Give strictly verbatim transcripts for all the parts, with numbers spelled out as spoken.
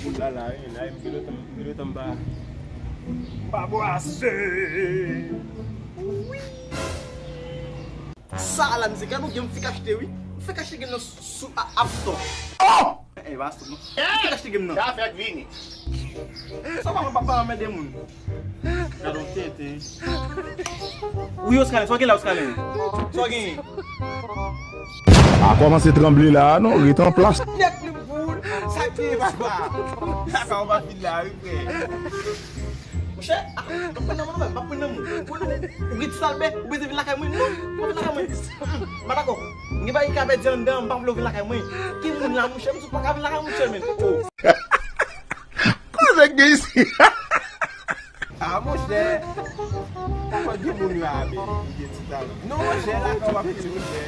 La, la, wi, la, m gen lontan, m gen lontan m pa, m pa bwase. Wi. Sa la, mizè, gad yon game m fèk achte, wi. M fèk achte game nan sou, sou a-, App Store. Oh! Eh, eh, pa App Store, non. M fèk achte game nan. Sa fèk vini. Sa pa, pa, pa anmède moun. Gad yon tenten. Wi, Oscalen, sa w gen la, Oscalen? Sa w gen? A kòmanse tranble la, non, ret an plas. Nèt li boul, sa k gen, papa? Sa ka w pa fin la, wi, frè. Monchè, ah, m ap pran nan mwen, m ap pran nan mwen. Ou gen ti salbè, ou bezwen vin lakay mwen? Non, pa vin lakay mwen. M pa dakò. M gen bagay ki ka pèdi anndan, m pa vle w vin lakay mwen. Ki moun la, monchè, m di w pa ka vin lakay mwen, monchè, men. Oh. Koze k gen isi? Ah, monchè. Kòman gen moun la, men, li gen ti talan. Non, monchè, lakay w ap fini, monchè.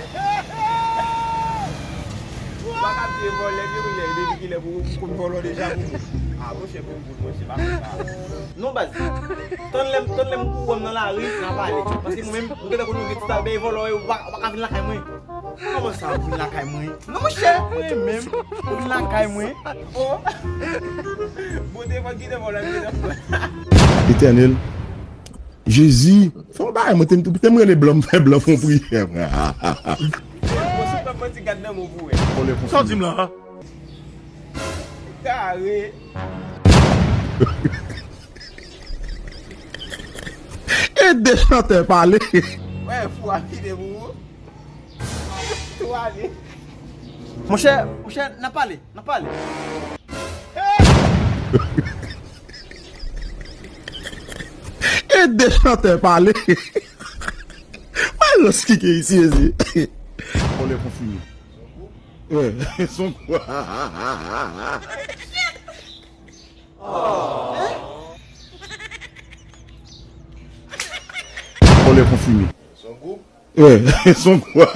Ou pa ka vye vòlè, vye vòlè, depi kilè pou ou konn vòlè deja pou moun? Ah, monchè, pou moun, monchè, pa fè sa. Non, baz. Tann lè m, tann lè m ou wè m nan lari, n a pale. Paske mwen menm, m gentan konn yon ti talbè vòlè, ou pa, ou pa ka vin lakay mwen. Kòman sa, ou vin lakay mwen? Non, monchè, mwen menm, ou vin lakay mwen. Oh. Bon, te fò kite vòlè, kite vòlè. Etènèl, Jezi, fè yon bagay, mwen te, te m rele blan, m fè blan fè yon priyè, frè. Bon, si w p ap manti, gad nan men w pou wè. Sa w di m la? Kare. Ede chantè pale. Wè, fou a kite pou ou. Tou ale. Monchè, monchè, n ap pale, n ap pale. Ede chantè pale. Wè lòs ki gen isi, ezi. Vòlè konfime. Wè, son kwa. Vòlè konfime. Wè, son kwa.